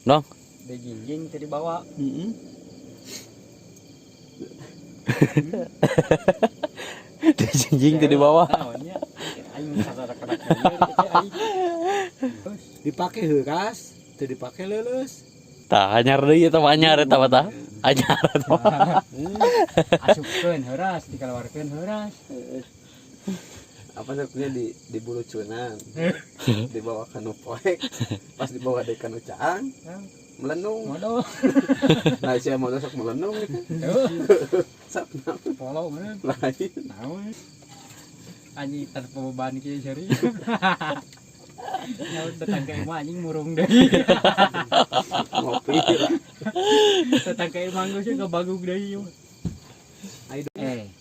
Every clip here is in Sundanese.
Dong. Dijinjing teu dibawa. Heeh. Dijinjing teu dibawa. Naonnya? Aing sadar-sadar teh aing. Dipake heuras, teu dipake leuleus. Tah anyar deui eta mah, anyar eta mah tah. Anyar eta mah. Asupkeun heuras, dikeluarkeun heuras. Apa sebetulnya di bulucunan dibawa kanu poek, pas dibawa deui kanu caang melenung. Modal. Nah, sia modal sok melenung gitu. Sap naon Follow meureun. lain. Naon? Anjing tanpa beban kieu seri. Nyaut datang ka imah anjing murung deui. Ngopi lah. Datang ka imah geus kabagug deui.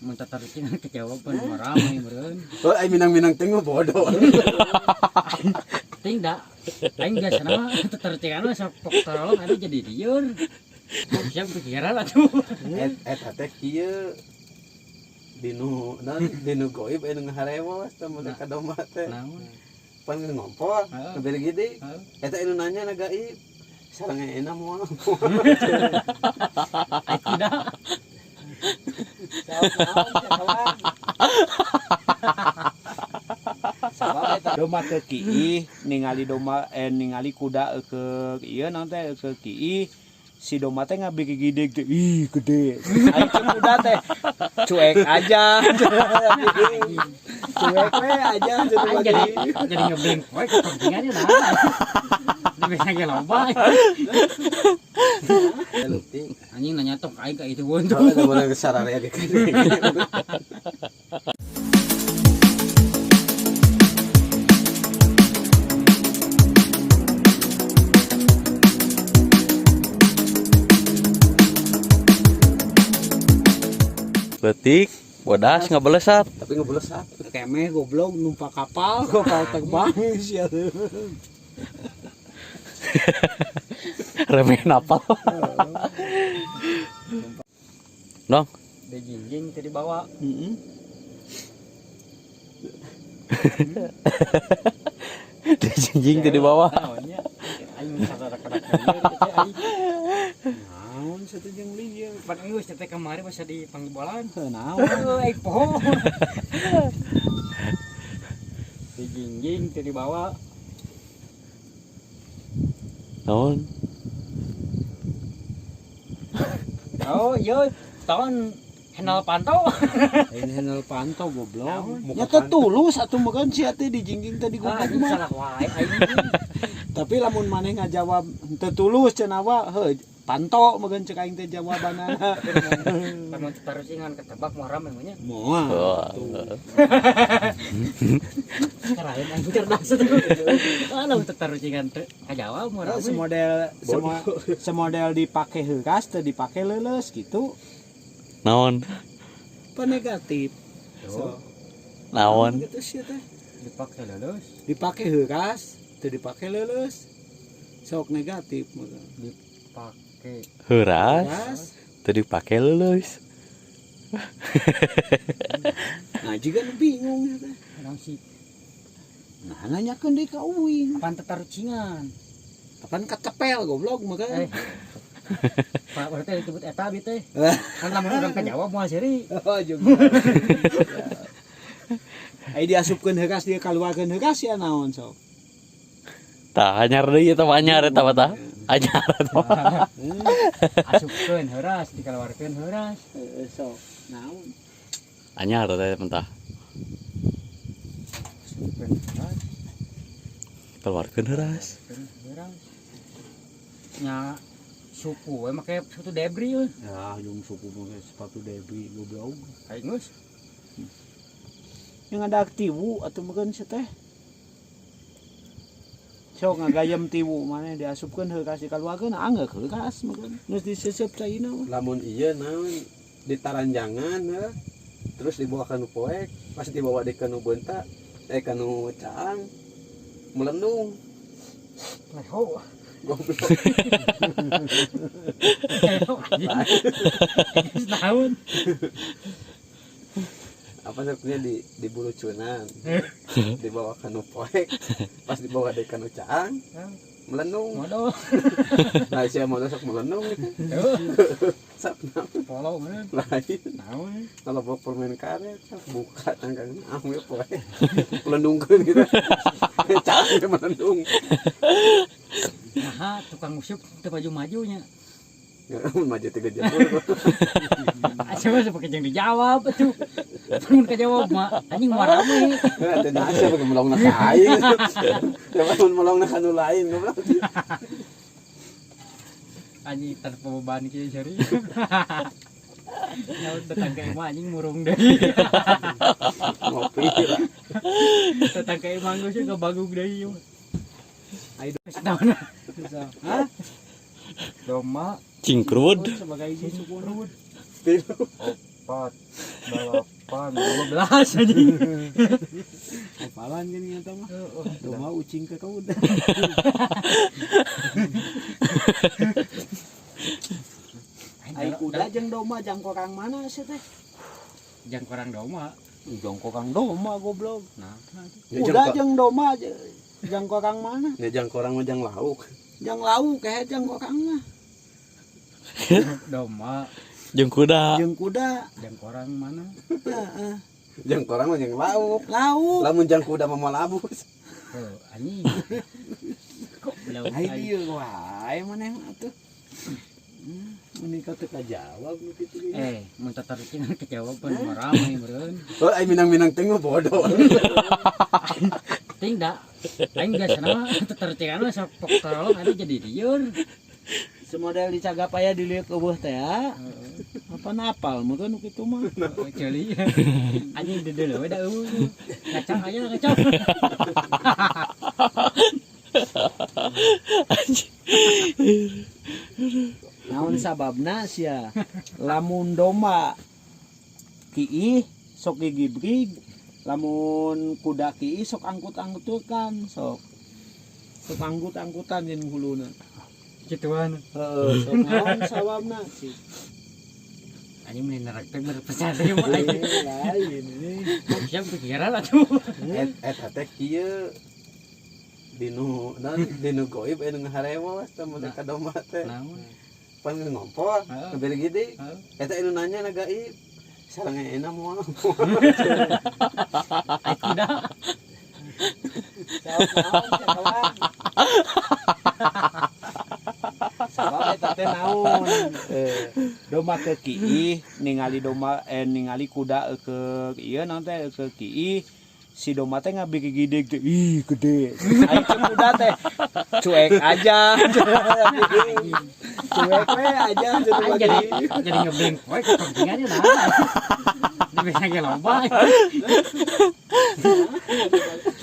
Mun tatarucing kejawaban mah ramai meureun. Oh, ai minang-minang teh mah bodoh. Ting da. Aing biasana mah tatarucingan mah sok pok tolong anu jadi lieur. Siap pikiran atuh. Et eta teh kieu dinu naon dinu goib anu ngaharewos teh mun ka domba teh. Naon? Pan ngompol Heeh. nu bere gede. Heeh. Eta anu nanya na gaib. Sareng enak moal. Ai tidak. Jawab naon sia kawan. Sabab eta domba ke kiih ningali domba ningali kuda ke ieu naon teh ke kiih si domba teh ngabigigideg teh ih gede. Ai teh kuda teh cuek aja. Cuek we aja Aing jadi ngeblink we kepentingannya nah. Di bisa ge loba. Leutik. Anjing nanya tok aing ka itu won tuh. Kalau ada boleh sararea ge kan. Leutik, bodas ngabelesat. Tapi ngebelesat. Kemeh goblok numpak kapal, kapal terbang sia. Remeh napal. Dong. Dijinjing teu dibawa. Heeh. Dijinjing teu dibawa. Naonnya? Aing sadar-sadar teh aing. Naon sia teh jeung lieur. Pan geus teh kamari masa di panggibolan. Heuh naon. Heuh aing poho. Dijinjing teu dibawa. Naon? Oh, iya, tahun handle pantau. Lain handle panto goblok. Muka Nya teh tulus atuh meukeun sia teh dijingjing teh Ah, digoblok anjing mah. salah wae aing. Tapi lamun maneh ngajawab teu tulus cenah wa heuh panto meukeun cek aing teh jawabanana. Lamun tatarucingan ketebak mah rame mah nya. Moal. Wah. Tuh. Karain aing cerdas tuh. Ah, lamun tatarucingan teu kajawab mah rame. Semodel semua semodel dipake heuras teu dipake leuleus gitu. Naon? Apa negatif? So, Naon? gitu sih teh. Dipake lulus, Dipake heuras teu dipake leuleus. Sok negatif meukeun. dipake Heuras Heuras. teu dipake leuleus. Nah, jiga nu bingung ya teh. urang sih. Nah, nanyakeun deui ka uing. Apaan tatarucingan? Apaan kacepel goblok meukeun. Pak berarti disebut eta bi teh. Kan lamun urang kajawab moal seuri. Oh, juga. Ai diasupkeun heuras dia kaluarkeun heuras ya naon sok. Tah anyar deui eta mah, anyar eta mah tah. Anyar eta mah. Asupkeun heuras, dikeluarkeun heuras. Heeh, sok. Naon? Anyar teh mentah. Asupkeun heuras, Keluarkeun heuras. keluarkeun heuras. Nya suku we make sepatu debri euy. Ya, jeung suku make sepatu debri goblok. Aing geus. Yang ada tiwu atuh meukeun sia teh. Sok ngagayem tiwu maneh diasupkeun heuras dikaluarkeun anggeuk heuras meukeun. Geus disesep caina mah. Lamun ieu naon ditaranjangan heuh. Terus dibawa ka nu poek, pas dibawa deui ka nu beunta, ka nu caang melenung. Leho. Goblok. Leho anjing. Geus naon? Apa sebetulnya di bulucunan dibawa ka nu poek, pas dibawa deui ka nu caang Melenung. Modal. Nah, sia modal sok melenung. Sap Follow mana? lain. Naon? Kalau bawa permen karet, buka tangkangnya ambil poe. Melendungkeun gitu. Capek melendung. Nah, tukang musuk teu maju-majunya. Maju tiga jam. Asa mah pakai jeung dijawab atuh. Mun kajawab mah anjing mah rame. Ada nasi pakai melong na ka aing. Coba mun melong na kanu lain goblok. Anjing tanpa beban kieu cari. Nyaut datang ka imah anjing murung deui. Ngopi lah. Datang ka imah geus kabagug deui. Ayo. Naon? Hah? Doma Cingkrud. Sebagai hiji sukuna. Tilu. 4 8 12 anjing. Hafalan kan nyata mah. Domba ucing ke kau udah. Ai kuda jeung domba jangkorang mana sih teh? Jangkorang doma. Jangkorang domba goblok. Nah, Ya, Kuda jeung domba jangkorang mana? Ya jangkorang mah jang lauk. Jang lauk kayak jangkorang mah. Doma Jeung kuda. Jeung kuda. jangkorang mana? Heeh. Jangkorang mah jang lauk. Lauk. Lamun jang kuda mah moal abus. Oh, anjing. Kok belum Ai dieu wae maneh mah atuh. Mending kau teu kajawab nu kitu ge. Mun tatarucingan kejawaban mah rame meureun. Oh, ai minang-minang teh mah bodoh. Ting da. Aing biasana mah tatarucingan mah sok pok tolong anu jadi lieur. Semodel dicagap aya di lieu eueuh teh ya. Apa napal meureun nu kitu mah. Ceuli. Anjing dedeul we da eueuh. Ngacang aya ngacang. Naon sababna sia lamun domba kiih sok gigibrig, lamun kuda kiih sok angkut-angkutan, sok sok angkut-angkutan yen huluna. Gituan. Heeh, sok naon sababna sih. Anjing meni nerak teh berpecah deui mah anjing. Lain ini. Kok siap pikiran atuh. Et eta teh kieu dinu naon dinu goib anu ngaharewos teh mun ka domba teh. Naon? Pan ngompol, Heeh. ngebere gede. Heeh. Eta anu nanya na gaib. Sareng enak moal. Ai kuda. Sabab naon sia kawan? Sabab eta teh naon? Domba ke kiih ningali domba ningali kuda ke ieu naon teh ke kiih si domba teh ngabigigideg teh ih gede. Ai teh kuda teh cuek aja. Cuek we aja Aing jadi ngebleng poe kepentingannya nah. Di bisa ge loba.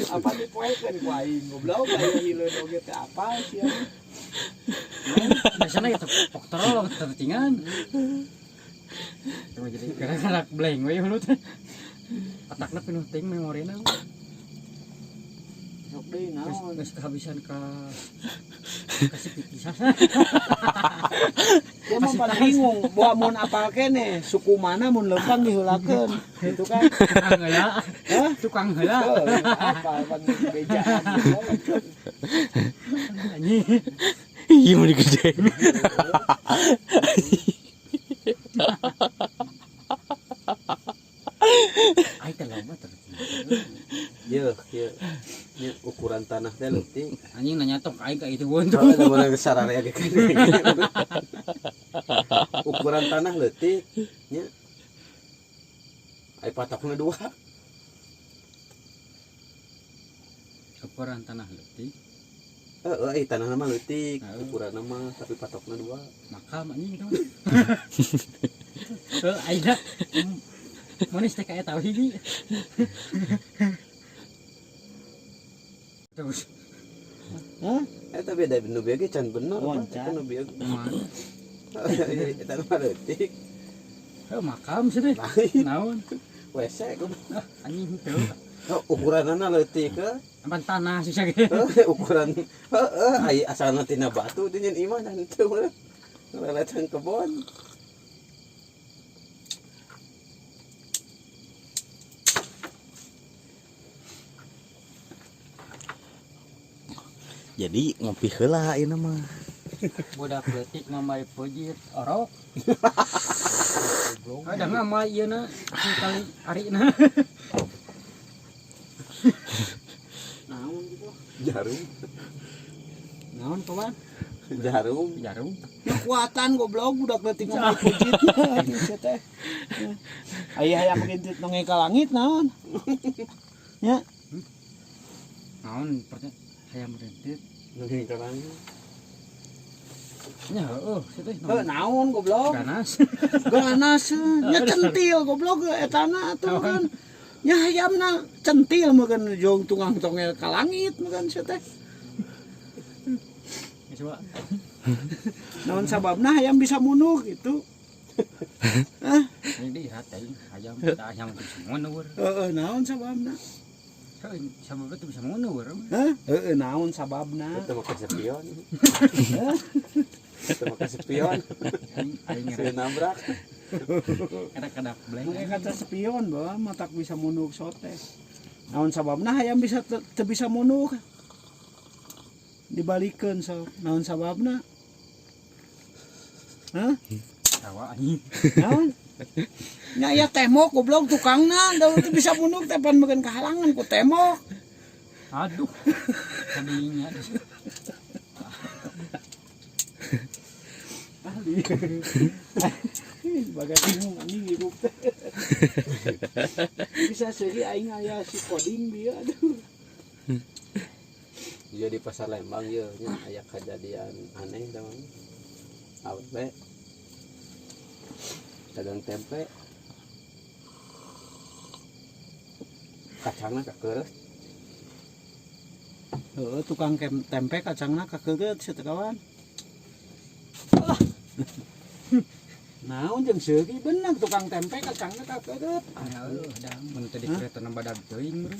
Apa dipoekeun ku aing goblok aya hileun oge teh apa sia. Biasana gitu pok tolong tatarucingan. Cuma jadi gara-gara blank we hulu teh. Otakna penuh ting memorina. Sok deui naon. Geus kehabisan ka kasih pipisah. Dia mah pada bingung, buah mun apal kene, suku mana mun lempang diheulakeun, gitu kan. Tukang heula. Hah? Tukang heula. Heuh, apal pan bejaan. Anjing. Iya meni gede. Ai teh loba terus. Yeuh, kieu. Nya ukuran tanah teh leutik. Anjing nanya tong aing ka itu won Kalau ada mana sararea ge kan. Ukuran tanah leutik nya. Ai patokna dua. Ukuran tanah leutik. Heeh, ai tanahna mah leutik, Heeh. ukuranna mah tapi patokna dua. Makam anjing teh. Heuh aing Manis teh kayak tahu hiji. Terus Hah? Eta beda nu bieu ge can bener. Oh, Pak. can. Eta nu bieu. mana? Eta mah leutik. Heuh makam sih teh. Lain Naon? WC goblok. Anjing teu. Oh, ukuranana leutik heuh. Apan tanah susah ge. Heuh, ukuran heeh ai asalna tina batu di nyen imah dan teu mah. Leletan kebon. Jadi ngopi heula ieu mah. Budak leutik mah mai peujeut orok. Ada mah mah ieu na kali arina. Naon gitu. Jarum. Naon kawan? Jarum. Jarum. Kekuatan goblok budak leutik mah peujeut. Kitu teh. Aya hayang ngintip nonge ka langit naon? Nya. Naon hayang ngintip nonge ka langit. Nya heueuh situ teh. Heuh naon goblok? Ganas. Ganas nya centil goblok etana atuh kan. Nya hayamna centil meukeun jong tunggang tongel ka langit meukeun sia teh. Coba. Naon sababna hayam bisa munuk gitu. Hah? Ini di hati hayam hayam bisa mundur. Heeh, naon sababna? Sababna tuh bisa mundur. Hah? Heeh, naon sababna? Itu makan spion. Itu makan spion. Aing Saya nabrak. Kada-kada blank. Mungkin kata spion bahwa matak bisa munuk sote. Naon sababna hayam bisa teu bisa munuk. Dibalikeun sok. Naon sababna? Hah? Tawa anjing. Naon? Nya aya tembok goblok tukangna, da teu bisa munuk teh pan meukeun kahalangan ku tembok. Aduh. Tadinya. Ahli. Bagai bingung anjing hirup teh. Bisa seuri aing aya si coding bieu aduh. Iya di pasar Lembang ieu nya aya kejadian aneh teman. Awe dagang tempe. Kacangna kakeureut. Heeh, tukang tempe kacangna kakeureut sia teh kawan. Naon jeung seuri bener tukang tempe kacangna kakeureut. Heeh, da mun teu di kereta badag teuing bro.